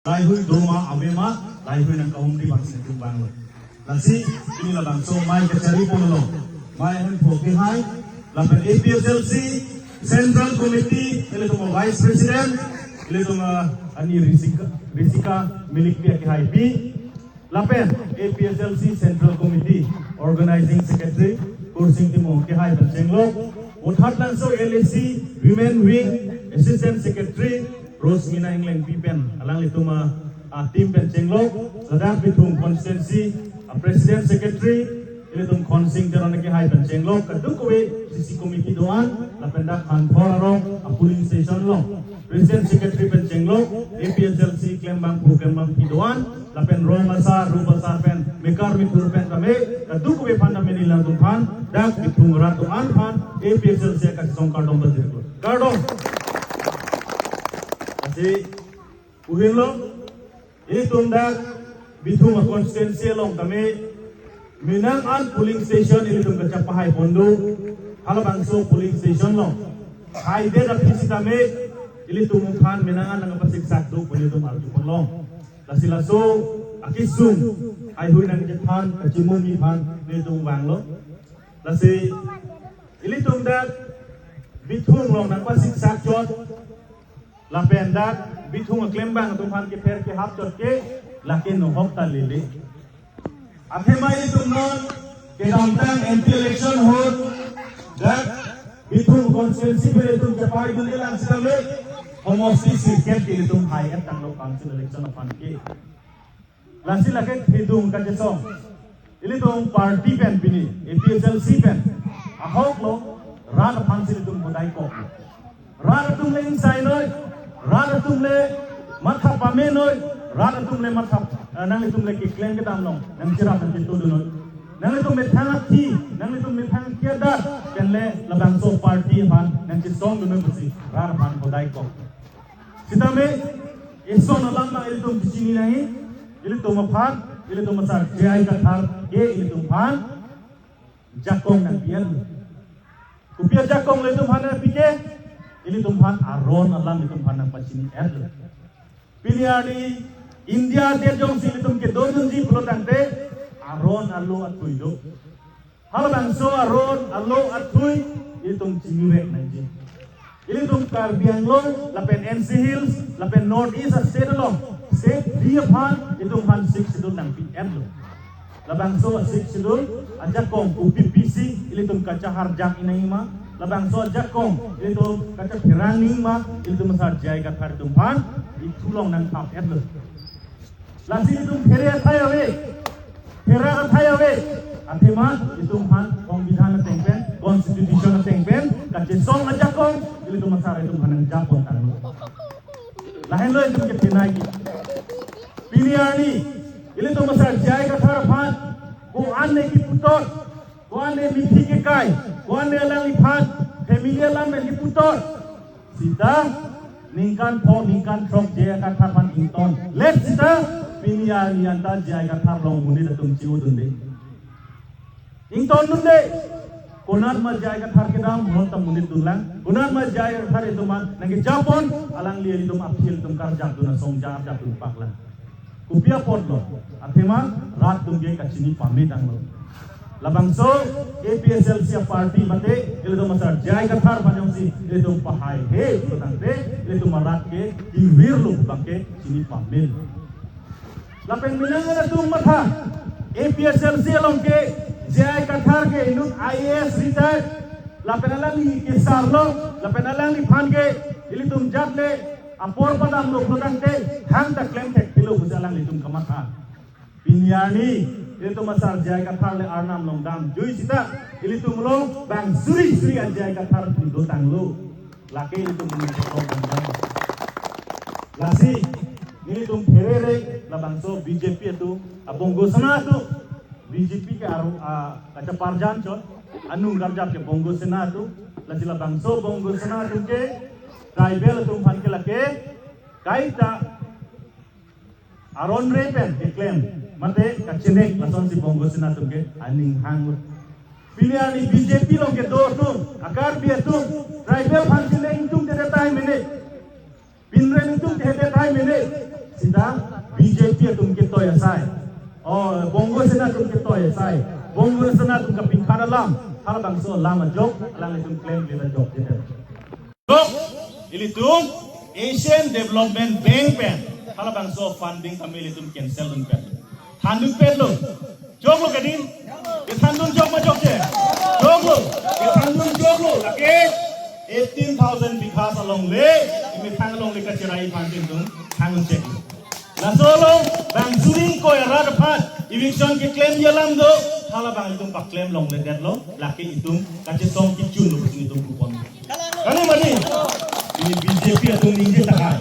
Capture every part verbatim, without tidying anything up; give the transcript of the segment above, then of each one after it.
Laheihui doma avema, laheihui nangkahumri bang si tum bang lo. Lasi, pini labangso amei kachari pon lo. Amei ahem pho kehai, lapen A P H L C Central Committee, ilitum Vice President, ilitum, ah, ani Risika, Risika Milikpi akehaipi, lapen A P H L C Central Committee Organizing Secretary Kursing Timung akehai pen chenglok, Uthat Langso L A C Women Wing Assistant Secretary Rosmina Englengpi pen alanglitum a, a team pen chenglok, ladak Bithung constituency a President Secretary ilitum Khonsing Teron akehai pen chenglok, kadokave C C committee do-an, lapen dak Khanthor arong a polling station along President Secretary pen chenglok, A P H L C klembangphu klembangpi do-an, lapen rong asar, rup asar pen, mekar mithur pen tame, kadokave aphan tame nelitum aphan, dak Bithung rat do-an aphan, A P H L C akesung kardom pajirlo. Kardom. Lasi, uhin lo, ilitum dak Bithung a constituency along tame, menang an polling station ilitum kachepahai pon do, halabangso polling station along haidet aphi sitame, ilitum aphan menang an nangpasiksak do pu ilitum arju pon long. Lasi laso akesung, laheihui nangkethan, kachimumi aphan, ilitum vanglo. Lasi, ilitum dak Bithung along nangpasiksak chot, lapen dak Bithung aklembang atum aphan kepher kehap chot ke, lake nohok ta lele. Athema ilitum non, kedamtang M P election ahut, dak Bithung constituency pen ilitum chepahai dunde lang sitame, homosti sirkep ke ilitum hai-et tanglo council election aphan ke. Lasi lake thedung kachesong. Ilitum party pen pini, A P H L C pen. Ahok lo, rat aphan si ilitum hodai kok. Rat atum le ingsai noi, rat atum le matha pame noi, rat atum le matha, eh, nanglitum le keklem kedam along, nangcherap nangchetu dun noi. Nanglitum methang athi, nanglitum methang kedat, pen le labangso party aphan, nangchesong dun noi pusi, rat aphan hodai kok. Sitame, eson alam abang ilitum chini nangji, ilitum aphan, ilitum asar J I Kathar ke ilitum aphan jakong nangpi-et lo. Kopi ajakong ilitum aphan nangpi ke, ilitum aphan aron alam ilitum aphan nangpachini-et lo. Pini arni India adet jongsi ilitum kedodunji pulo tangte, aron alo athui do. Halabangso aron alo athui ilitum chinivek nangji. Ilitum Karbi Anglong, lapen N C Hills, lapen North East a-state along, state three aphan, ilitum aphan Sixth Schedule nangpi-et lo. Labangso Sixth Schedule ajakong kopi pusi ilitum kachaharjak nangji ma, labangso ajakong ilitum kachapherang nangji ma, ilitum asar J I Kathar atum aphan, ithu along nangthap-et lo. Lasi ilitum phere athai ave, phere athai ave. Athema ilitum aphan songbidhan ateng pen, constitution ateng pen, kachesong ajakong, ilitum asar ilitum aphan nangjapon tanglo. Lahenlo ilitum kepinai ke. Pini arni, ilitum asar J I Kathar aphan, ko-an ne keputot, ko-an ne mithi kekai, ko-an ne alangliphan, family alam pen keputot. Sita, ningkan pho, ningkan throk J I Kathar aphan ington. Let sita, pini arni anta J I Kathar along monit atum chi-o dunde. Ington dunde. Konat ma J I Kathar kedam, non ta monit dun lang. Konat ma J I Kathar atum aphan nangkejapon, alangli atum aphi atum karjap dun asong jar jap dun pak lang. Kopi apotlo, athema rat atum ke kachini pame tanglo. Labangso A P H L C a-party mate, ilitum asar J I Kathar aphan jongsi ilitum pahaihe pulo tangte, ilitum arat ke ivirlo abang ke chini pame. Lapen menang atum matha, A P H L C along ke J I Kathar ke inut I A S retired, lapen alangli kesar lo, lapen alangliphan ke ilitum jat le apor padamlo pulo tangte, thangta klem thekphitlo pusi alanglitum kamatha. Pini arni, ilitum asar J I Kathar le Arnam along damjui sita, ilitum along bang suri suri a-J I Kathar pin dotanglo. Lake ilitum pin dotanglo. Lasi, nelitum pherere, labangso B J P atum, a Bongo Sena atum, B J P ke aru, a, kachaparjan chot, anung karjap ke Bongo Sena atum, lasi labangso Bongo Sena atum ke, tribal atum aphan ke lake, kaita, aron re pen keklem, mate kachenek lasonsi Bongo Sena atum ke aning hang. Pini arni B J P along kedo atum, a Karbi atum, tribal aphan si le ingtungte tahai mene. Pinren ingtungte tahai mene. Sita B J P atum ketoi asai. Oh, Bongo Sena atum ketoi asai. Bongo Sena atum kapingkhan alam. Halabangso alam ajok, alanglitum klem lita jok jita. Dok, ilitum Asian Development Bank pen halabangso funding kami ilitum cancel dun pen. Thandun pen lo. Joklo kadi? Kethandun jok ma jokche? Joklo. Kethandun joklo. Lake eighteen thousand bighas alongle, imethang alongle kacherai aphan ilitum thandun chek. Laso along bang suri ingkoi arat aphan eviction keklemji alam do, halabang itum paklem longledetlo, lake itum kachesong kechun lo pusi itum kupon. Kali mati? Pini B J P atum ningje tahai.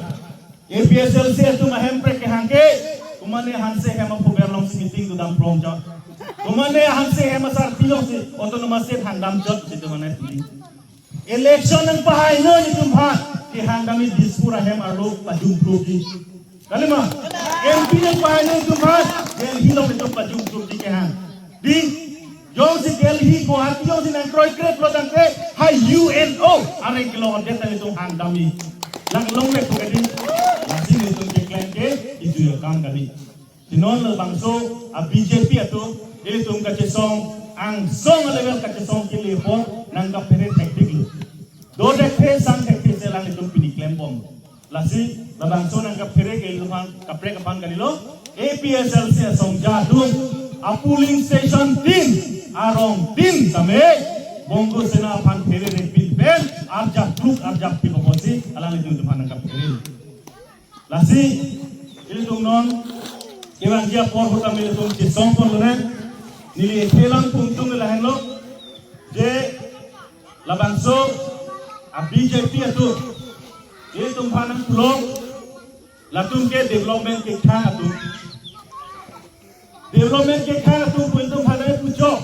A P H L C atum ahemprek kehang ke, komane Hanse Hem aphuber alongsi meeting dodam prong chot. Komane Hanse Hem asarpi alongsi autonomous state hangdam chot si itum mane pini. Election nangpahainon itum aphan, kehang kami Dispur ahem arlo pajumprupji. Kali ma? M P nangpahainon itum aphan, Delhi along itum pajumprupji kehang. Di, jongsi Delhi, Guwahati jongsi nangkroikre pulo tangte, ha U N O areng kelongdet tang itum hangdamji. Lang longle pu kadi. Lasi ilitum keklem ke, ijui akam kali. Ti non labangso a B J P atum, ilitum kachesong, angsong a-level kachesong kelepo, nangkaphere thektik lo. Do thekthe, sang thekthe si alanglitum pini klembom. Lasi, labangso nangkaphere ke ilitum aphan, kaprek aphan kalilo, A P H L C asong jadung, a-polling station tin, arong tin tame, Bongo Sena aphan pherere pin pen, arjak kluk, arjak pin apotsi, alanglitum aphan nangkaphere. Lasi, ilitum non, kevangji apor ahut tame ilitum chesong pon lone, neli ethelang pungtung lahenlo, je labangso a B J P atum, ilitum aphan nangpulo, latum ke development kethang atum. Development kethang atum pu ilitum aphan nangpuchok.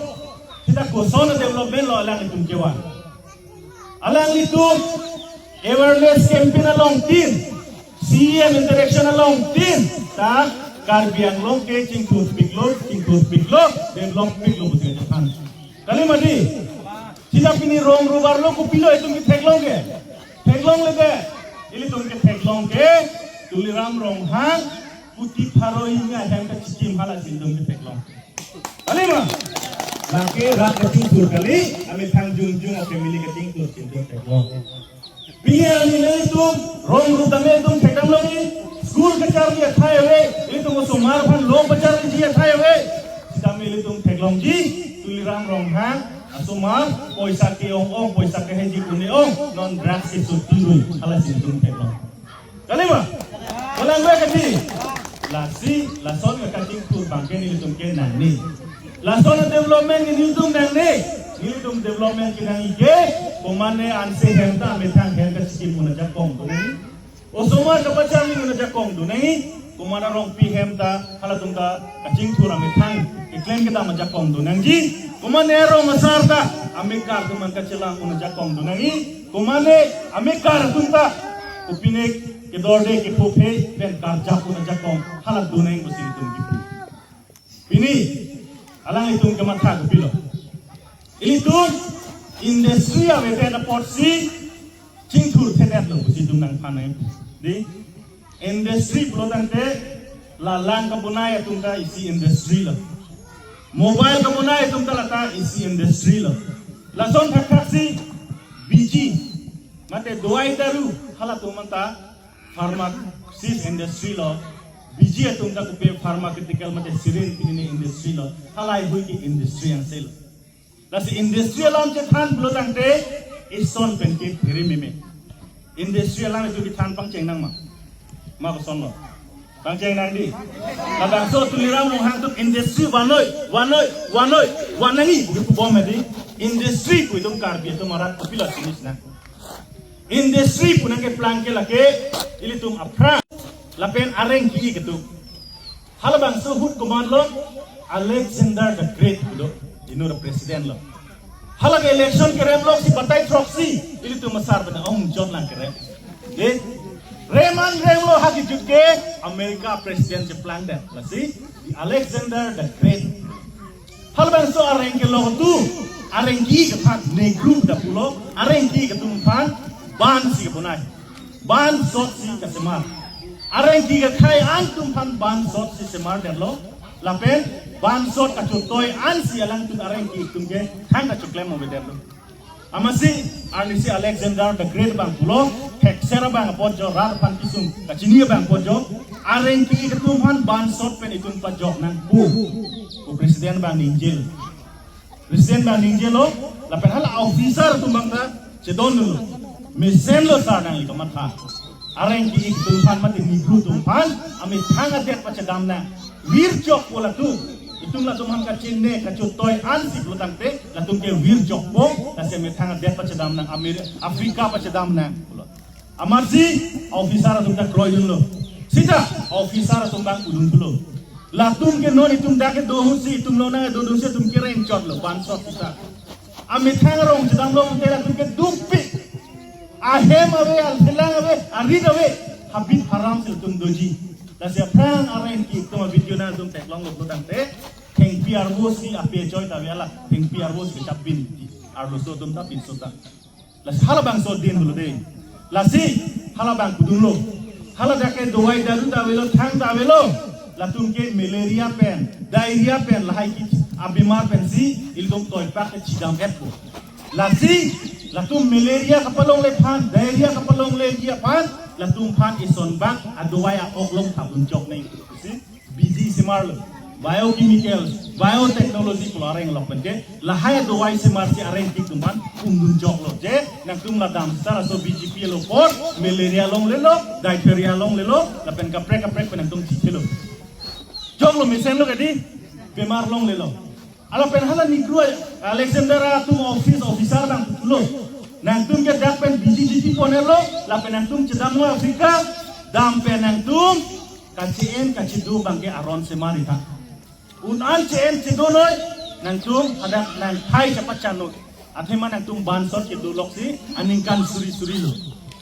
Sita koson development lo alanglitum kevan. Alanglitum awareness campaign along tin, C E M interaction along tin, ta Karbi Anglong ke chingthurpiklo, chingthurpiklo, developpiklo pusi kachethan. Kali mati? Sita pini rong rubar lo kopilo itum ketheklong ke? Theklongledet. Ilitum ketheklong ke, Tuliram Ronghang, kuti pharo hini ahem kachikim halasi itum ketheklong. Kali ma? Lake rat kachingthur kali, amethang jongjong a-family kachingthur si itum theklong. Pini arni ilitum, rong rup tame itum thekdam longji, school kacharli athai ave, ilitum osomar aphan long pacharliji athai ave. Sitame ilitum theklongji, Tuliram Ronghang asomar, poisa ke-ong-ong, poisa keheji kune-ong, non drugs keso tirui, halasi itum theklong. Kali ma? Kalang ave kati? Lasi, lason kachingthur abang ke nelitum ke nangne. Lason development nelitum nangne. Nelitum development kenangji ke, komane Hanse Hem ta amethang hem kachikim un ajakong donangji. Osomar kapacharli un ajakong donangji. Komane Rongpi Hem ta halatum ta kachingthur amethang keklem kedam ajakong donangji. Komane rong asar ta amekar atum an kachelang un ajakong donangji. Komane amekar atum ta kopine kedorde kepho phe pen karjap un ajakong hala donangji pusi itum kipu. Pini alanglitum kematha kopilo? Ilitum industry avedet apotsi chingthurthedetlo pusi itum nangphan nang. Di, industry pulo tangte la lang kabonai atum ta isi industry lo. Mobile kabonai atum ta lata isi industry lo. Lason thakthaksi biji, mate dawai daru, halatum anta pharmaceutical industry lo, biji atum ta kopi pharmaceutical mate syringe pinine industry lo, halahei hui ke industry angse lo. Lasi industry alam chethan pulo tangte ison pen ke phere meme. Industry alam itum kethan pangcheng nang ma? Ma koson lo? Pangcheng nang di. Labangso Tuliram Ronghang atum industry vanoi, vanoi, vanoi, vanangji pu kepubom di. Industry pu itum Karbi atum arat kopilo jinis nang. Industry pu nangkeplang ke lake ilitum aphrang lapen areng ki-i kedo. Halabangso ahut komatlo, Alexander the Great do, inut a-president lo. Hala ke election kerem loksi batai throksi ilitum asar pen ong jot lang kerem. De, rem an remlo ha kejut ke America president cheplangdet. Lasi, di Alexander the Great. Halabangso areng kelong atum, areng ki-i kephan Negro ta pulo, areng ki-i atum aphan ban si kebonai. Ban sot si kasemar. Areng ki kakhai atum aphan bansot si semar detlo. Lapen bansot kachotoi ansi alangtum areng ki atum ke thang kachoklem ave detlo. Amatsi arnisi Alexander the Great abang pulo, thekser abang apot jo, rat aphan kesung kachini abang apot jo, areng ki atum aphan bansot pen itum pajok nangpo pu president abang ningjelo. President abang ningjelo, lapen hala officer atum abang ta chedondunlo. Mesenlo sar nangli kamatha. Areng ki atum aphan mate Negro atum aphan amethang adet pachedam nang. Virjokpo latum. Itum latum aphan kachini kachotoi ansi pulotangte latum ke virjokpo, lasi amethang adet pachedam nang, Amer-, Africa pachedam nang pulo. Amatsi officer atum ta kroidunlo. Sita officer atum abang udun pulo. Latum ke non itum dak kedo ahutsi itum lonang dodunsi itum kereng chotlo bansot sita. Amethang arong chedamlo pute latum ke dukpik. Ahem ave, althelang ave, arit ave, habit haram si latum doji. Lasi aphrang areng ki atum a-video nangtum theklonglo pulotangte, thengpi arvo si ape choi ta ave, hala thengpi arvo si kachap bin arloso atum ta pinso ta. Lasi halabangso din pulo dei. Lasi halabang pudunlo. Hala dak ke dawai daru ta avelo, thang ta avelo. Latum ke malaria pen, diarrhea pen, lahai ki abemar pensi ilitum toipak ke chidam-etpo. Lasi latum malaria kapalongle aphan, diarrhea kapalongle aphan, latum aphan ison abang adawai a-ok along thapdun chok nangji pusi B G semarlo. Biochemicals, biotechnology pulo areng along pen ke lahai adawai semarsi areng ki atum aphan pungdun choklo. Je nangtum la dam sar aso B J P lo apot malaria longlelo, diphtheria longlelo, lapen kaprek kaprek pen nangtum chithelo. Choklo, mesenlo kedi, bemar longlelo. Lapen hala Negro Alexander atum office officer abang pulo, nangtum ke dak pen B G G P ponelo, lapen nangtum chedamlo Africa, dam pen nangtum kache-en kachedo abang ke aron semar ri tha. Un-an che-en chedonoi, nangtum hadak nangkhai chapachan noi. Athema nangtum bansot kedo loksi aningkan suri suri lo.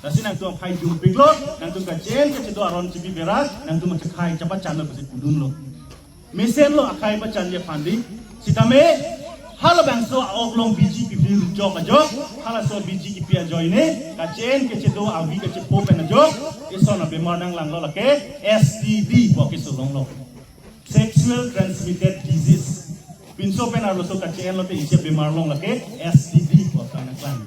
Lasi nangtum akhai jungpiklo, nangtum kache-en kachedo aron chibi bera, nangtum akhai chapachan noi pusi pudunlo. Mesenlo akhai pachanje aphan dei. Sitame halabangso a-ok along B G P pi chok ajok, halaso B G P ajoine, kache-en kachedo avi kachepo pen ajok, ison abemar nanglanglo, lake S T D pu keso longlo. Sexual transmitted disease. Pinso pen arloso kache-en lote isi abemar long, lake S T D pu nangklang.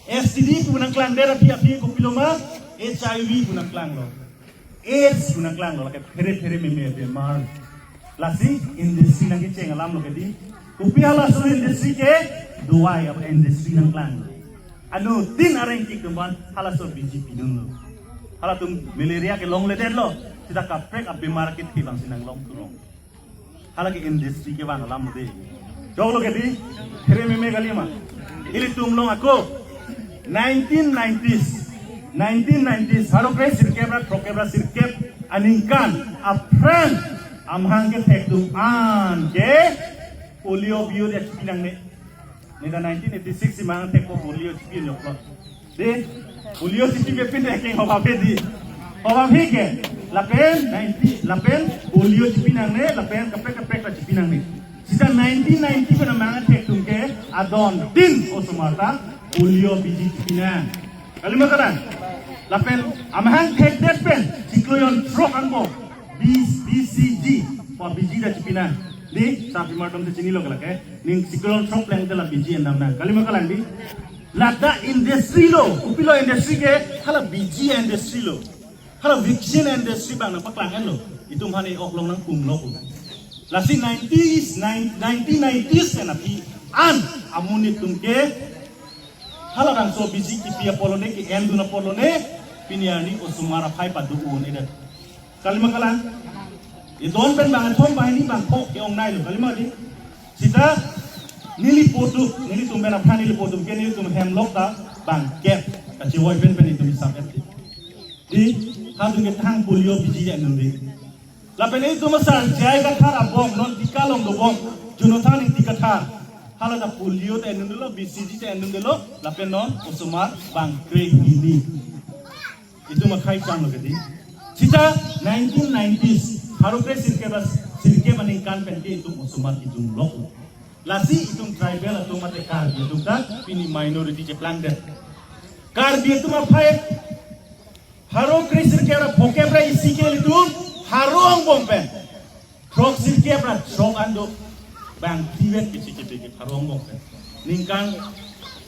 S T D pu nangklangdet aphi aphi kopilo ma, H I V pu nangklanglo. AIDS pu nangklanglo, lake phere phere meme bemar. Lasi industry nangkecheng alamlo kedi. Kopi halaso industry ke, dawai a-industry nangklanglo. Anuttin areng ki atum aphan halaso B G P dunlo. Halatum malaria ke longledetlo, sita kaprek abemar kethe abangsi nanglong tulong. Hala ke industry kevang alam dei. Choklo kedi, phere meme kali ma. Ilitum along ako, nineteen nineties, nineteen nineties, pharo kre sirkep ra throkkep ra sirkep aningkan aphrang amahang kethek atum an ke polio biyo dia chipi nangne. Neta nineteen eighty-six si amahang thekpo polio chipi nyoklo. Dei, polio chipi pepin dei, keng hobap he dei. Hobap he ke, lapen ninety, lapen polio chipi nangne, lapen kaprek kaprek ta chipi nangne. Sita nineteen ninety pen amahang thek atum ke adontin osomar ta polio B G chipi nang. Kali ma kalang? Lapen amahang thekdet pen chiklo jon throk angbong B C G pu B G ta chipi nang. Dei, sarpimar atum te chinilo ke lake. Ning chiklo jon throk pleng te la B G endam nang. Kali ma kalang dei? Ladak industry lo, kopilo industry ke, hala B G industry lo. Hala vaccine industry abang nangpaklang henlo. Itum aphan e-ok along nangpumlo pu. Lasi nineties, nine-, nineteen nineties pen aphi an amonit atum ke halabangso B G chipi apot lone, ke-endun apot lone, pini arni osomar aphai pado-un-edet. Kali ma kalang? Idon pen bangkethom banghini bangphok ke-ongnailo, kali ma dei? Sita neli potuk, nelitum pen aphan neli potuk ke nelitum hem lok ta bangkep, kachevoi pen pen itum hisap et. Dei, halatum ke thang polio B G endun dei. Lapen itum asar J I Kathar abong, non Dika along dobom, Jonathan Ingti Kathar. Hala ta polio ta endundelo, B C G ta endundelo, lapen non osomar bangkre hini. Itum akhai changlo kedi. Sita nineteen nineties, pharo kre sirkep ra sirkep aningkan pen ke itum osomar kejung lok. Lasi itum tribal atum mate Karbi atum ta pini minority cheplangdet. Karbi atum aphai Pharo kre sirkep ra phokep ra isi ke ilitum pharo angbong pen throksi kep ra throk an do bang tivet kisi kepi ke pharo angbong pen. Ningkan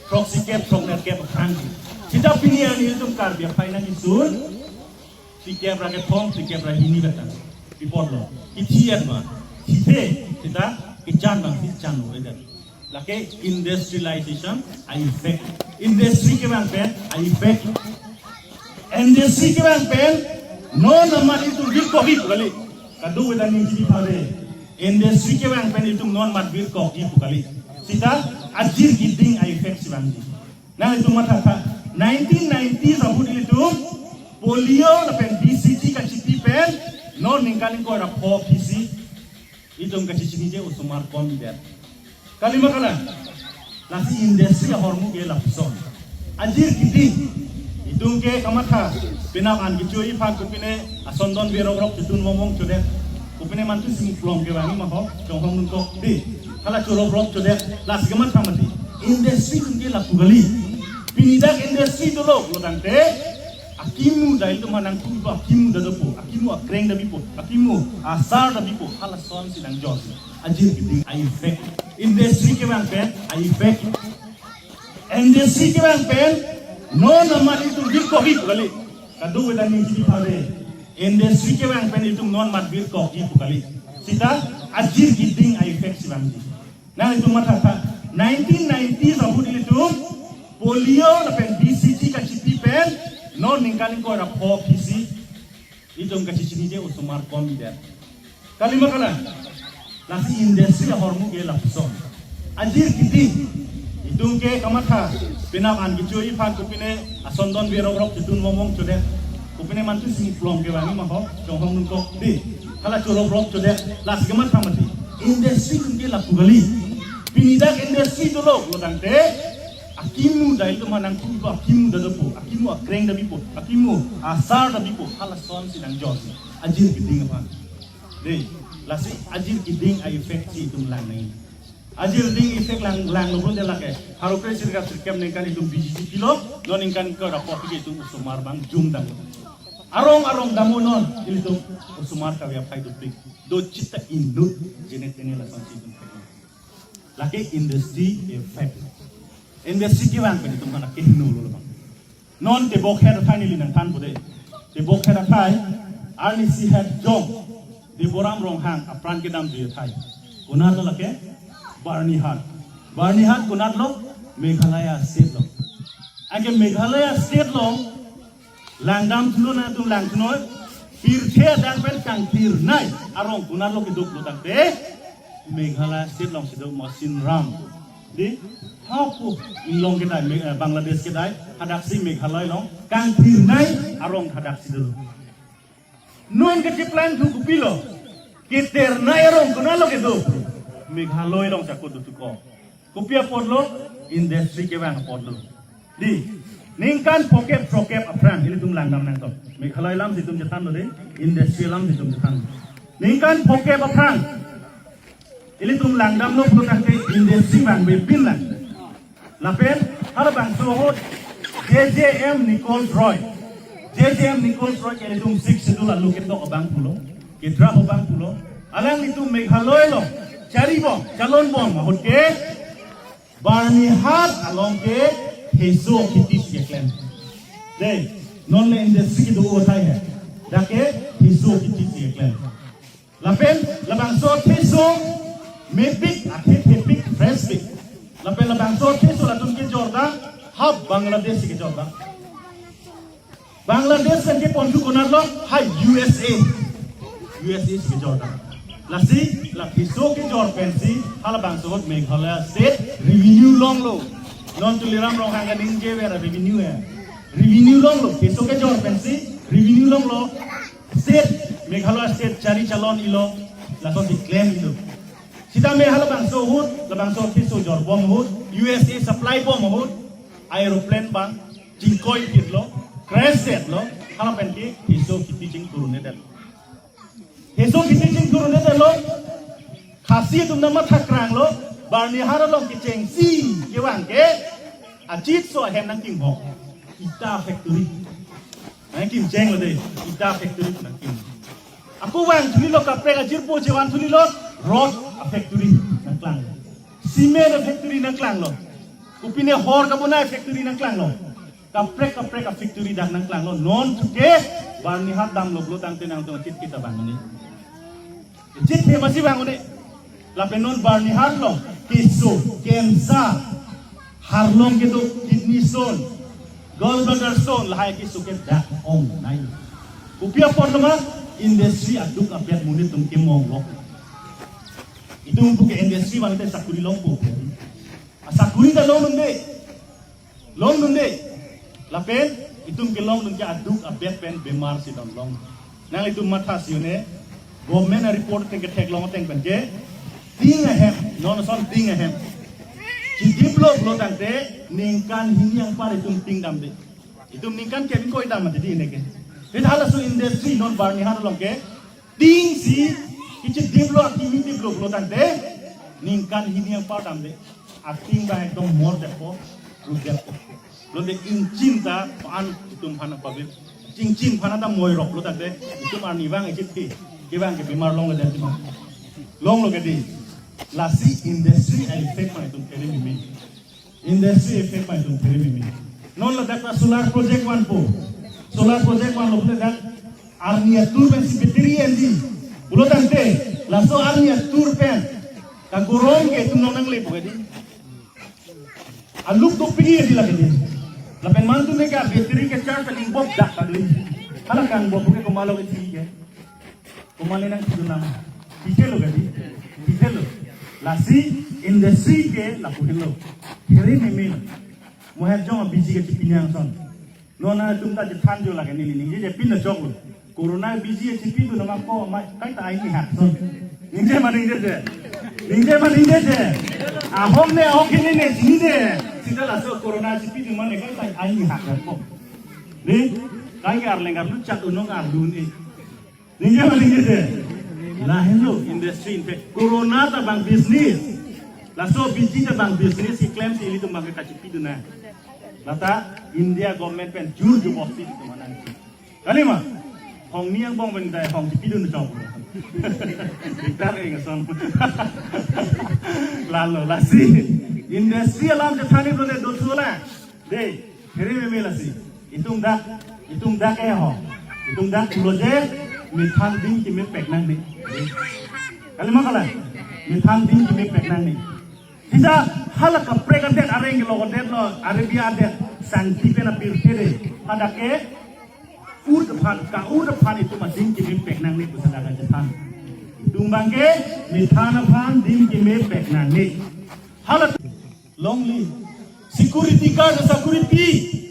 throksi kep throknerkep aphrang ke. Sita pini arni ilitum Karbi aphai nang isun sikep ra kethom, sikep ra hini beta. Report lo. Ithi et ma. Sithe, sita kechan bang si chan lo eder. Lake industrialization a-effect. Industry kevang pen a-effect. Industry kevang pen non amat itum virkokji pu kali. Kadokave ta ningjeji pare. Industry kevang pen itum non amat virkokji pu kali. Sita ajir keding a-effect si vangji. Nangtum matha tha, nineteen nineties ahut ilitum polio lapen B C G kachipi pen non ningkan ingkoi ra pho phisi itum kachechiniji osomar kom idet. Kali ma kalang? Lasi industry ahormu ke lapuson. Ajir keding. Itum ke kamatha. Penap an kecho-i aphan kopine ason don verok rok chetun vong vong chodet. Kopine mantu si muklong kevang ma ho, chonghong nungkok di. Hala chorok rok chodet. Lasi kamatha mati. Industry itum ke lapu kali. Pini dak industry dolo, lo tangte akimu dai ilitum hanang pu akimu da dopo, akimu akreng da bipo, akimu asar da bipo, halason si nangjor. Ajir keding a-effect. Industry kevang pen a-effect. Industry kevang pen non amat itum virkokji pu kali. Kadokave ta ningjeji pare. Industry kevang pen itum non amat virkokji pu kali. Sita ajir keding a-effect si vangji. Nangtum matha tha, nineteen nineties ahut ilitum polio lapen B C G kachipi pen non ningkan ingkoi ra pho phisi itum kachechiniji osomar kom idet. Kali ma kalang? Lasi industry ahormu ke lapuson. Ajir keding. Itum ke kamatha. Penap an kecho-i aphan kopine ason don verok rok chetun vong vong chodet. Kopine mantu si muklong kevang ma ho, chonghong nungkok di. Hala chorok rok chodet. Lasi kamatha mati. Industry itum ke lapu kali. Pini dak industry dolo, lo tangte akimu dai ilitum hanang pu akimu da dopo, akimu akreng da bipo, akimu asar da bipo, halason si nangjor. Ajir keding aphan. Dei, lasi ajir keding a-effect si itum lang nang. Ajir keding effect lang, lang lo pun de lake. Pharo kre sirkep sirkep ningkan itum B J P lo, non ningkan ke ra kopi ke itum osomar bang jum dam. Arong arong damu non, ilitum osomar kave aphai dopik. Do chita inut, jenet tene lason si itum. Lake industry effect. Industry kevang pen itum kana kehingno lo bang. Non tebok het athai neli nangthan pute. Tebok het athai, arnisi het jong Deboram Ronghang apran kedamji athai. Konat lo lake? Byrnihat. Byrnihat konat lo? Meghalaya state lo. Anke Meghalaya state lo, langdam thulo nangtum langthu noi. Pirthe adang pen kangthirnei arong konat lo kedo pulo tangte, Meghalaya state along si do Mawsynram. Di, hapu inglong kedai, Me-, eh, Bangladesh kedai, hadaksi Meghalaya along, kangthirnei arong hadaksi do. Non kachiplang thu kopilo, keternei arong konat lo kedo? Meghalaya along chakot do tuko. Kopi apotlo? Industry kevang apotlo. Di, ningkan phokep throkep aphrang, ilitum langdam nangkok. Meghalaya alam si itum chethan lo di, industry alam si itum chethan. Ningkan phokep aphrang, ilitum langdam lo pulo tangte industry vangve pin lang. Lapen halabangso ahut J J M Nichols Roy. J J M Nichols Roy ke ilitum Sixth Schedule alo ketok abang pulo, kedraft abang pulo. Alanglitum Meghalaya along charibom, chalonbom ahut ke Byrnihat along ke theso kheti si keklem. Dei, non le industry kedo athai he. Dak ke theso kheti si keklem. Lapen labangso theso mepik, athe thepik, fresh pik. Lapen labangso theso latum kejor ta, ha Bangladesh si kejor ta. Bangladesh pen keponthu konat lo? Ha U S A. U S A si kejor ta. Lasi, la theso kejor pensi, halabangso ahut Meghalaya state revenue longlo. Non Tuliram Ronghang kaningje vera revenue ya. Revenue longlo, theso kejor pensi, revenue longlo. State, Meghalaya state chari chalon-ilo, lason si claim ilo. Sitame halabangso ahut, labangso theso jorbom ahut, U S A supply bom ahut, aeroplane bang chingkoi kitlo, crash detlo, hala pen ke theso kheti chingthur-un-edet. Theso kheti chingthur-un-edet lo, Khasi atum nangmathakrang lo, Byrnihat along kechengsi kevang ke, achitso ahem nangkinghok, ita factory. Nangkim chenglo de, ita factory nangkim. Ako vangthu nilo, kaprek ajirpo chevan thu nilo, rod a factory nangklanglo. Cement a factory nangklanglo. Kopine hor kabonai factory nangklanglo. Kaprek kaprek a factory dak nangklanglo. Non thu ke Byrnihat damlo pulo tangte nangtum chit kita bang ni. Chit he masi bang ni. Lapen non Byrnihat along keso, cancer, harlong kedo, kidney stone, gallbladder stone, lahai keso ke dak ongnei. Kopi apot lo ma, industry aduk abet monit atum kemong lo. Itum pu ke industry vangte sakuri longpo. A sakuri ta longdunde. Longdunde. Lapen itum kelongdun ke aduk abet pen bemar si don long. Nanglitum matha si un-e. Government a report ateng ketheklong ateng pen ke, ting ahem, non ason ting ahem. Chidip lo pulo tangte ningkan hini anpar itum ting damde. Itum ningkan kep ingkoi dam mati di neke. Rit halaso industry non Byrnihat along ke, ting si, kechidip lo, akimi dip lo pulo tangte ningkan hini anpar damde. Ating bang ekdom mordetpo, rudetpo. Pulote ingchin ta pan itum aphan pavir. Ingchin aphan ta moirok pulo tangte itum arni vang echit ke, kevang ke bemar longledet ma. Longlo ke di. Lasi industry a effect ma itum kere mimi. Industry effect ma itum kere mimi. Non ladak ta solar project vanpo. Solar project vanlo pulo dak arni atur pensi battery en di. Pulo tangte laso arni atur pen kagorom ke itum non nangle pu ke di. Aluk dopik e di lake di. Lapen mantu ne ke battery ke charge aling bok dak tadi. Hala kang bok ke komatlo ke di ke. Komatne nangthu nang. Pitelo ke di. Pitelo. Lasi industry ke lapu helo. Here meme. Mo hep jong biji ke chipinyang son. Non nangtum ta chethan jo lake neli ningje je pin choklo. Corona biji chipidun nama ko ma kaita aini hak son. Ningje ma ningjeje. Ningje ma ningjeje. Ahom ne ahok hini ne sini de. Sita laso corona chipidun ma ne kaita aini hak ko. Ni, kai ke arleng arlu chat unong arlu ni. Ningje ma ningjeje. Lahenlo industry in fact corona ta bang business. Laso biji ta bang business si klemsi ilitum bang kachipidun na. Lata India government pen jur jubok si itum anang. Kali ma? Hong ni angbong pen dai hong chipidun chok. Diktar ke ngasam. Lalo lasi industry alam chethan ni pulote dothulo. De, here meme lasi. Itum dak, itum dak eh ho. Itum dak pulo je, methan ding kimepek nangne. Kali ma kala? Methan ding kimepek nangne. Sita hala kaprek adet areng ke logo det lo, Arabia adet, sangti pen apirthe de. Hadak ke, ut aphan, ka-ut aphan itum ading kimepek nangne pu sangka chethan. Itum bang ke, methan aphan ding kimepek nangne. Hala longle. Security guard sakuri pi.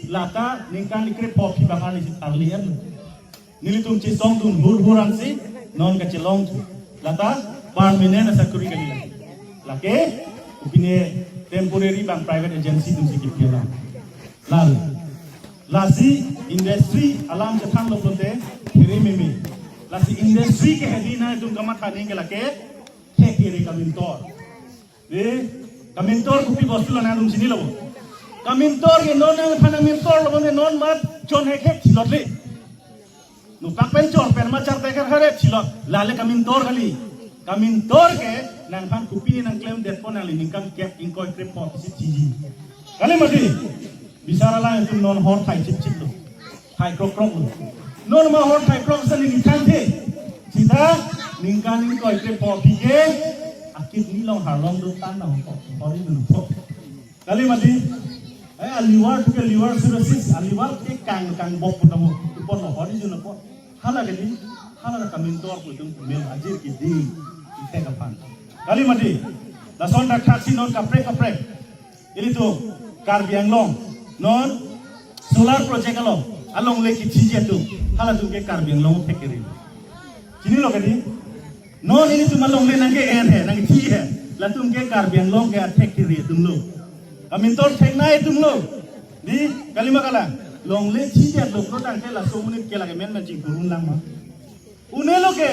Lata ningkan ni krepho phi bang arni si tharli an. Nelitum chesongdun hur hur ansi non kachelong thu. Lata permanent sakuri kali. Lake kopine temporary bang private agency atumsi kipi alam. Lal. Lasi industry alam chethanlo pulote here meme. Lasi industry ke hedi nangtum kamatha ning ke lake thek kere kamintor. Eh, kamintor kopi bostu lo nangtum chinilo. Kamintor ke non nangphan kamintor lo, non mat chon hek hek thilot le. Nopak pen chor pen ma char teker hare thilot. Lale kamintor kali. Kamintor ke nangphan kopi nangklemdetpo nangli ningkan kep ingkoi krepho si thiji. Kali mati. Bisar alang itum non hor thai chip chip lo. Thai krok krok lo. Non ma hor thai krok sa neli thangthe. Sita ningkan ingkoi krepho phi ke akidney along harlong do tan nang ko. Hori dun ko. Kali mati. Eh, a liver tu ke liver cirrhosis, a liver ke kang kang bok putamo. Upon lo hori dun ko. Hala ke di, hala kamintor pu itum mem ajir ke di. Ite kapan. Kali mati. Lason dak thaksi non kaprek kaprek. Ilitum Karbi Anglong non solar project along, alongle kithiji atum, halatum ke Karbi Anglong thek kere. Chinilo ke di? Non ilitum alongle nangke-en he, nangkethi he. Latum ke Karbi Anglong ke athek kere atum lo. Kamintor theknei atum lo. Di, kali ma kala? Longle thiji atum lo tangte laso monit ke lake men men chingthur-un lang ma. Un'elo ke,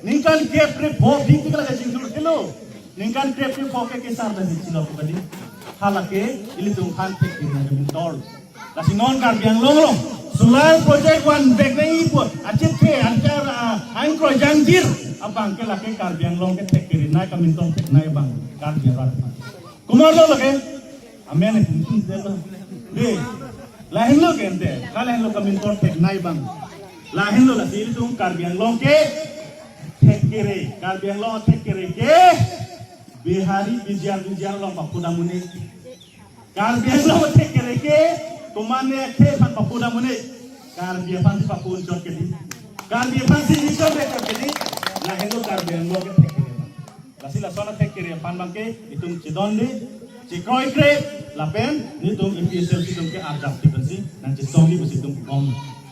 ningkan kep krepho phi tik lake chingthur thelo. Ningkan kep krepho ke kesar dan chilo ko kali. Hala ke, ilitum aphan thek kere kamintor. Lasi non Karbi Anglong along, Solar project vanvek nangji pu achethe anchar, ah, angkroi jangjir abang ke lake Karbi Anglong kethek kerenei, kamintor theknei abang Karbi arat. Komatlo lake? Amen, ipun ipun dei lo. Dei. Lahenlo ke ente. Ka lahenlo kamintor theknei abang. Lahenlo, lasi ilitum Karbi Anglong kethek kere, Karbi Anglong thek kere ke Bihari, Bijar, Bijar along papu dam un-e. Karbi Anglong thek kere ke komatne athe aphan papu dam un-e. Karbi aphan si papu un chot ke dei. Karbi aphan si ni chot ke chot ke dei. Lahenlo Karbi Anglong kethek kere. Lasi lason athek kere aphan abang ke itum chedonde, chekroikre, lapen nelitum A P H L C atum ke arjap ti pensi nangchesongji pusi itum bom.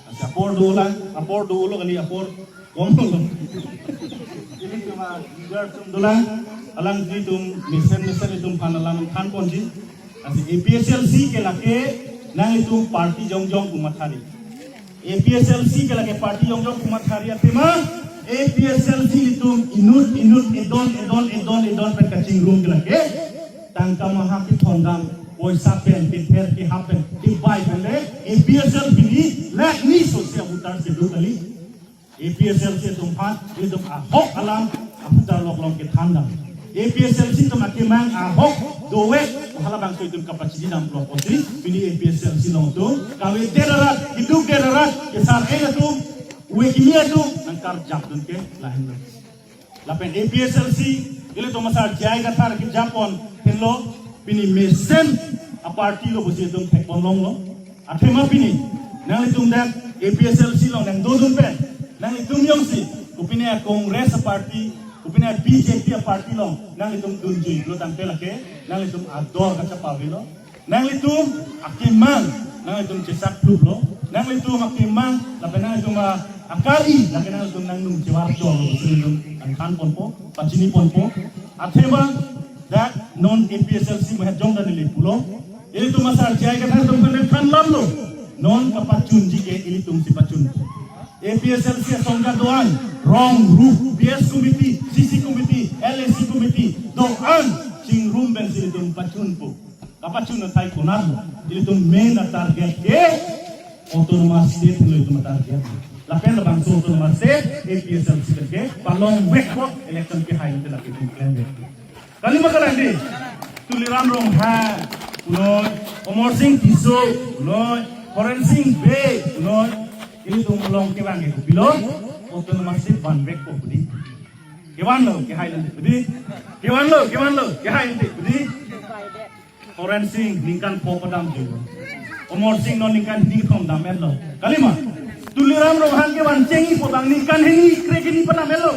Lasi apor dolang, apor dolo kali, apor kom dolo. Ilitum a leader atum dolang, alanglitum mesen mesen ilitum aphan alam thanponji. Lasi A P H L C ke lake nanglitum party jongjong kumathari. A P H L C ke lake party jongjong kumathari athema, A P H L C ilitum inut inut edon edon edon edon pen kachingrum ke lake tangka maha kethondam, poisa pen, kether kehap pen, kebai pen le A P H L C pini lakh ni sose a-voter si do kali. A P H L C atum aphan ilitum ahok alam a-voter lok along kethan dam. A P H L C atum akemang ahok dovek, halabangso itum kapachini dam lok osi, pini A P H L C along atum kavedet arat, kedukdet arat, kesar-en atum, ove kimi atum nangkarjapdun ke lahenlo. Lapen A P H L C, ilitum asar J I Kathar kejapon henlo, pini mesen a-party lo pusi itum thekpon longlo. Athema pini nanglitum dak A P H L C along nangdodun pen, nanglitum jongsi kopine a-Congress a-party, kopine a-B J P a-party along nanglitum dunjui pulo tangte lake nanglitum ador kachepavelo. Nanglitum akemang nanglitum chesak kluplo. Nanglitum akemang lapen nanglitum a-, akari lake nanglitum nangnung chevar cholo pusi ilitum nangthanponpo, pachiniponpo. Athema dak non A P H L C mahet jong dan ili pulo. Ilitum asar J I Kathar atum pen than lamlo. Non kapachunji ke ilitum si pachun. A P H L C asong kedo-an, rong rup, B S committee, C C committee, L A C committee, do-an chingrum pensi ilitum pachunpo. Kapachun athai konatlo, ilitum main a-target ke Autonomous State lo ilitum a-target. Lapen labangso Autonomous State, A P H L C pen ke palongvekpo, election kehai ante lake itum klemvek. Kalima kalang dei? Tuliram Ronghang punoi, Amarsing Tisso punoi, Horensing Bey punoi, ilitum along kevang ke kopilo, Autonomous State vanvekpo pu dei. Kevanlo, kehai ante pu dei. Kevanlo, kevanlo, kehai ante pu dei. Horensing ningkan pho padamjui. Amarsing non ningkan hini kethom dam-etlo. Kalima? Tuliram Ronghang kevan chengji pu abang ningkan hini krekeni padam-etlo.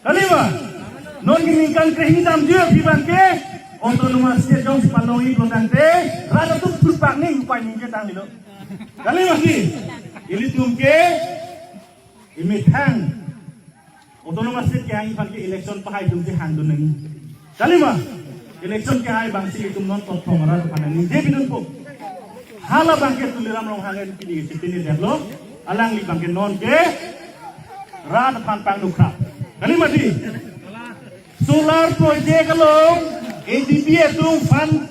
Kalima? Non ke ningkan krehini damjui aphi abang ke Autonomous State jongsi palongji pulo tangte rat atum thurpak ning upai ningje tanglo. Kalima dei? Ilitum ke imethang Autonomous State kehang aphan ke election pahai atum si hangdun nangji. Kalima? Election kehai abang si itum non tothom arat aphan nangningje pidunpo. Halabang ke Tuliram Ronghang en pini ke chepini detlo, alangli abang ke non ke rat aphan pangnukrap. Kalima dei? Solar project along A D B atum aphan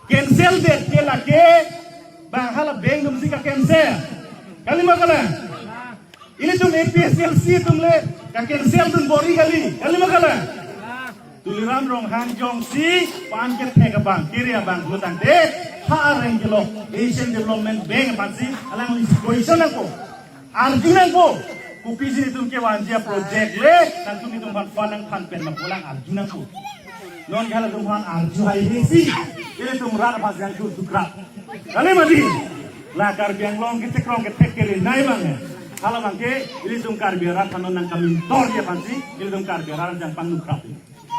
cancel det ke lake bang hala bank atum si ka-cancel. Kalima kalang? Ilitum A P H L C atum le ka-cancel dun bor-i kali. Kalima kalang? Tuliram Ronghang jongsi pan kethek abang, kere abang pulo tangte, ha areng kelok Asian Development Bank aphansi alangli question nangpo. Arju nangpo. Kopisi ilitum kevanji a-project le nangtum ilitum aphan fund nangthan pen ma pu alang arju nangpo. Non ke halatum aphan arju haihesi ilitum rat aphan si angkur dukrap. Kalima dei? La Karbi Anglong kechekrong kethek kerenei abang, halabang ke ilitum Karbi arat aphan non nangkamintorji aphansi ilitum Karbi arat jang pangnukrap.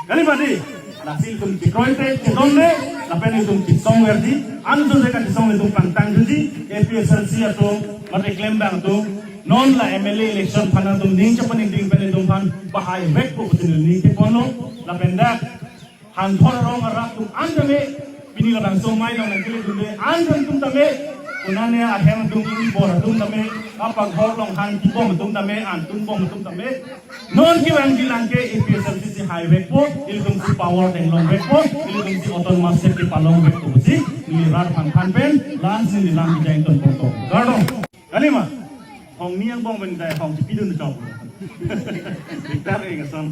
Kalima dei? Lasi ilitum chekroite, chedonde, lapen ilitum chesongverji, anso je kachesong ilitum pangtangdunji, A P H L C atum, mate klembang atum, non la M L A election aphan atum ning chepaningding pen ilitum aphan pahaivekpo pusi neli ning cheponlo, lapen dak Hanthor arong arat atum an tame, pini labangso amei along nangkele dunde an atum tame, konane ahem atum, ingbor atum tame, apaghor along hang kibom atum tame, an atum bom atum tame, non kevangji lang ke A P H L C si Hai vekpo, ilitum si power deng long vekpo, ilitum si autonomous state kepalong vekpo pusi, neli rat phan phan pen, last neli lam kejang ton pokok. Kardom. Kalima. Hong ni angbong pen dai hong chipidun chok. Diktar eng ason.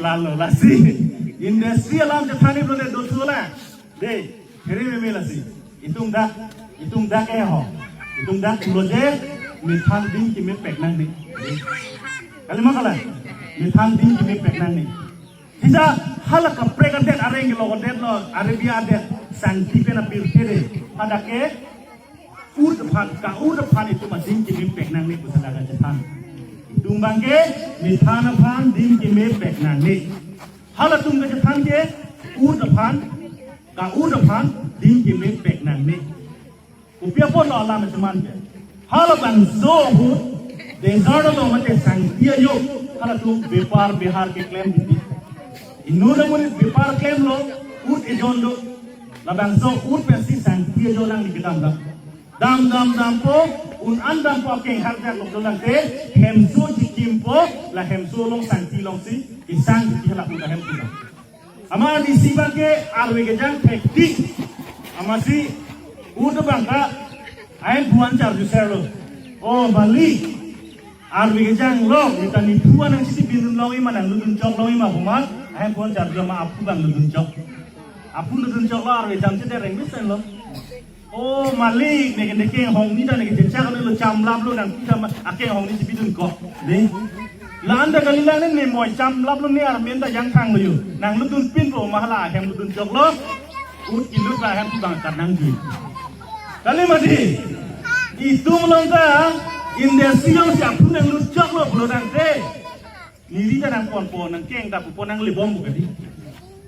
Lalo lasi. Industry alam chethan ni bro le dothu la. Dei, here meme lasi. Itum dak, itum dak eh ho. Itum dak pulo je, methang ding keme pek nangne. Kalima kala. Methang ding keme pek nangne. Sisa hala kaprek adet areng ke lo adet lo, Arabia adet, sangti pen apirthe dei. Hadak ke, ut aphan, ka-ut aphan itum ading keme pek nangne pusi laga chethan. Itum abang ke, methang aphan ding keme pek nangne. Halatum kachethan ke, ut aphan, ka-ut aphan ding keme pek nangne. Kopi apotlo alam acheman ke. Halabangso ahut, desert along mate sangti ajo, halatum bepar behar keklem titi. Inut amonit bepar klemlo, ut ejon do. Labangso ut pensi sangti ajo nangli kedam dam. Dam dam dampo, un-an dampo akeng harjak lok dolang te, hemso chikimpo, la hemso along sangti alongsi, kesang titi hala ut ahem titi. Amat isi abang ke arve kejang thektik. Amatsi ut abang ke ahemphu an charju serlo. O malik. Arve kejang lo, neta nephu an nangchitibin long ima nanglutdun chok long ima pu amat, ahemphu an charju ma aphu abang lutdun chok. Aphu lutdun chok lo arve kejang chete reng mesen lo. O malik, neke neke hong ni ta neke chechak lo chamlap lo nangpi ta ma akeng hong ni chipidun kok. Dei. La-an ta kalilang ne moi chamlap lo ne armen ta jangthang lo yo. Nanglutdun pinpo ma hala ahem lutdun chok lo. Ut kilut ba ahem tu bang kat nangjui. Kali mati. Itum along ta industry alongsi aphu nanglut chok lo pulo tangte. Neli ta nangponpo, nangkeng ta pupo nanglebompo ke dei.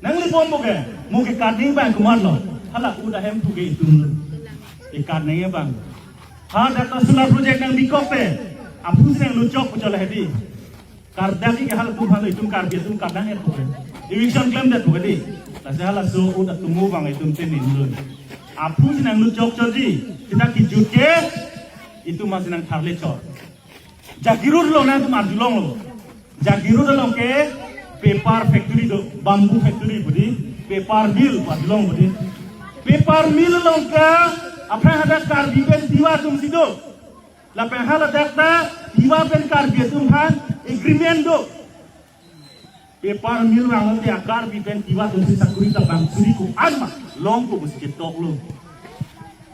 Nanglebompo ke, mo kekat nangji abang komatlo. Hala ut ahemphu ke itum lo. Kekat nangji abang. Ha dak ta solar project nangbikok te. Aphusi nanglut chok pu chot la hedi. Kardom ke halatum hala itum Karbi atum kat nang-etpo ke. Eviction klemdetpo ke dei. Lasi halaso ut atomo abang itum te ning lo. Aphusi nanglut chok chotji. Seta kejut ke itum masi nangtharle chot. Jagiroad along nangtum arjulonglo. Jagiroad along ke paper factory do, bamboo factory pu dei, paper mill pu arjulong pu dei. Paper mill along ke aphrang hadak Karbi pen Tiwa atumsi do. Lapen haladak ta Tiwa pen Karbi atum aphan agreement do. Paper mill vanglote a-Karbi pen Tiwa atumsi sakori ta bang suri ko-an ma longpo pusi chetoklo.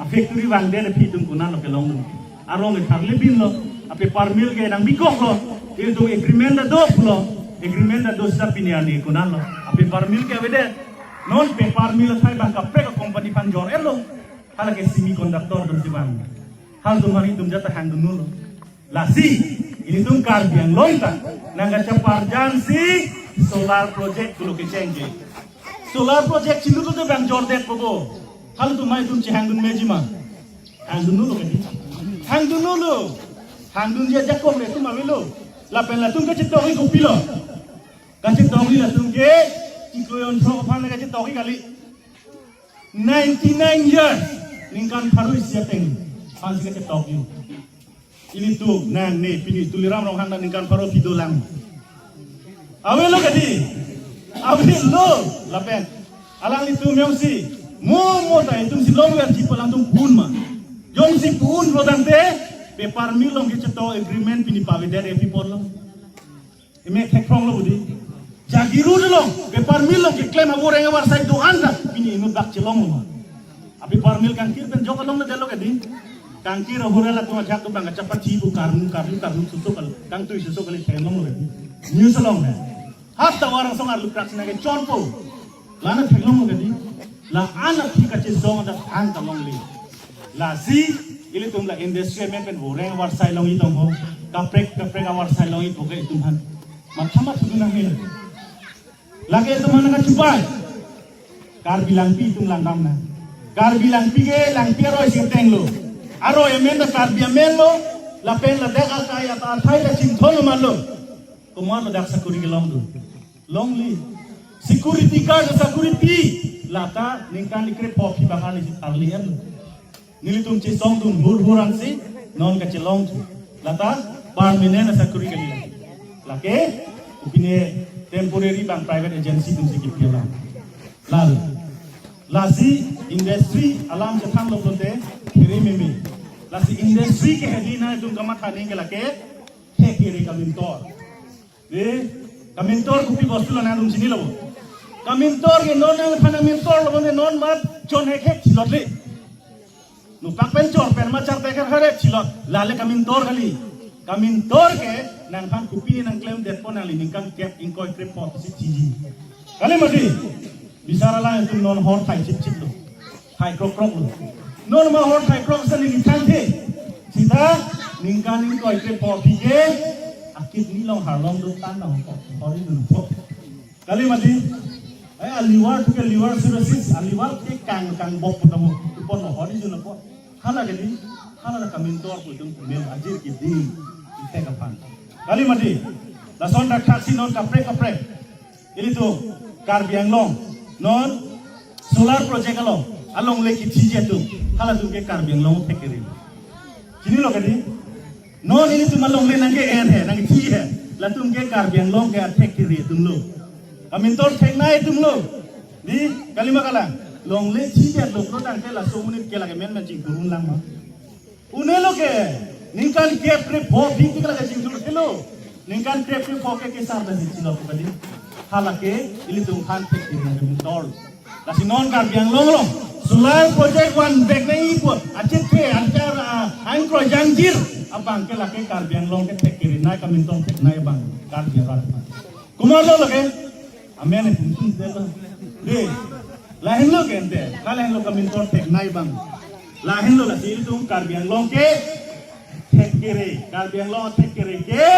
A-factory vangdet aphi itum konatlo kelonglo. Arong ke tharle binlo. A-paper mill ke nangbikoklo. Itum agreement ta dopulo. Agreement ta do seta pini arni konatlo. A-paper mill ke avedet. Non paper mill athai abang kaprek a-company aphan jor-etlo. Hala ke semiconductor atumsi vang. Halatum aphan itum jat ta hangdunlo. Lasi, ilitum Karbi Anglong ta nangkachaparjansi solar project pulo kecheng ke. Solar project chinutute bang jordetpo bo. Halatum mai itum chehangdun meji ma. Hangdunlo ke dei. Hangdunlo. Hangdunji ajakong le itum avelo. Lapen latum kachetokji kopilo. Kachetokji latum ke, ikloyon throk aphan kachetokji kali. Ninety-nine years, ningkan pharo isi ateng aphansi kachetokji. Ilitum nangne pini Tuliram Ronghang ta ningkan pharo phi dolang. Avelo ke dei? Avelo lapen. Alanglitum jongsi mo mo ta itumsi longverji pu alangtum pu-un ma. Jongsi pu-un pulo tangte paper mill along kachetok agreement pini pavedet aphi apotlo. Eme theklonglo pu dei. Jagiroad along, paper mill along keklem avoreng avarsai do-an ta, pini inut bak chelonglo. A-paper mill Kangkir pen jok along le detlo ke dei. Kangkir ahura latum ajak tu bang kachapathi pu karnu, karnu, karnu susu kali, kangtui susu kali theklonglo ke dei. News along le. Hat ta warang song arlu krak sina kechonpo. La-an theklonglo ke dei. La-an aphi kachesong ta thang ta longle. Lasi, ilitum la industry amen pen voreng avarsai longji tong ho. Kaprek, kaprek avarsai longji pu ke itum aphan. Matha matha dun nangji. Lake itum aphan nangkachubai. Karbi Langpi itum langdam nang. Karbi Langpi ke, Langpi aroi si atenglo. Aroi amen ta Karbi amen lo. Lapen ladak akai ata athai ta Chinthong amen lo. Komat ladak sakori kelongdun. Longle. Security guard sakori pi. Lata ningkan ikre pho phi bang arni si tharli-etlo. Nelitum chesongdun hur hur ansi non kachelong thu. Lata permanent sakori kali. Lake Pine temporary bang private agency atumsi kipi alam. Lal. Lasi industry alam chethanlo pulote phere meme. Lasi industry ke hedi nangtum kamatha nangji ke lake thek kere kamintor. De, kamintor kopi bostu lo nangtum chinilo. Kamintor ke non nangphan kamintor lo bonde non mat chon hek hek chilot le. Nopak pen chor pen ma char pen kar harek chilot. Lale kamintor kali. Kamintor ke nangphan kopi nangklemdetpo nangli ningkan kep ingkoi krepho si chiji. Kali mati. Bisar alam atum non hor thai chip chip lo. Thai krok krok lo. Non ma hor thai krok sa neli thangthe. Sita ningkan ingkoi krepho aphi ke akidney along heart along do tan nang ko. Hor idunpo. Kali mati. Ai a liver atum ke liver cirrhosis, a liver ke kang kang bok putamo. Ipon lo hor idunpo. Hala ke di, hala kamintor pu atum mem ajir ke di. Ite kapan. Kali mati. Lason dak thaksi non kaprek kaprek. Ilitum Karbi Anglong non solar project along, alongle kithiji atum, halatum ke Karbi Anglong thek kere. Chinilo kedi? Non ilitum alongle nangke-en he, nangkethi he. Latum ke Karbi Anglong ke athek kere atum lo. Kamintor theknei atum lo. Di, kali ma kalang. Longle thiji atum lo tangte laso monit ke lake men men chingthur unlang ma. Un'elo ke, ningkan krep krepho aphi ke lake chingthur thelo. Ningkan krep krepho ke kesar dasi chilot kali. Hala ke, ilitum aphan thek kere kamintor. Lasi non Karbi Anglong along solar project vanvek nangjipo. Achit ke, anchar, ah, ingkoi jangjir abang ke lake Karbi Anglong ke thek kerenei kamintor theknei abang Karbi Anglong. Komatlo lake? Amen ipum tum telo. De. Lahenlo ke ante. Lahenlo kamintor theknei abang. Lahenlo lasi ilitum Karbi Anglong ke thek kere. Karbi Anglong thek kere ke.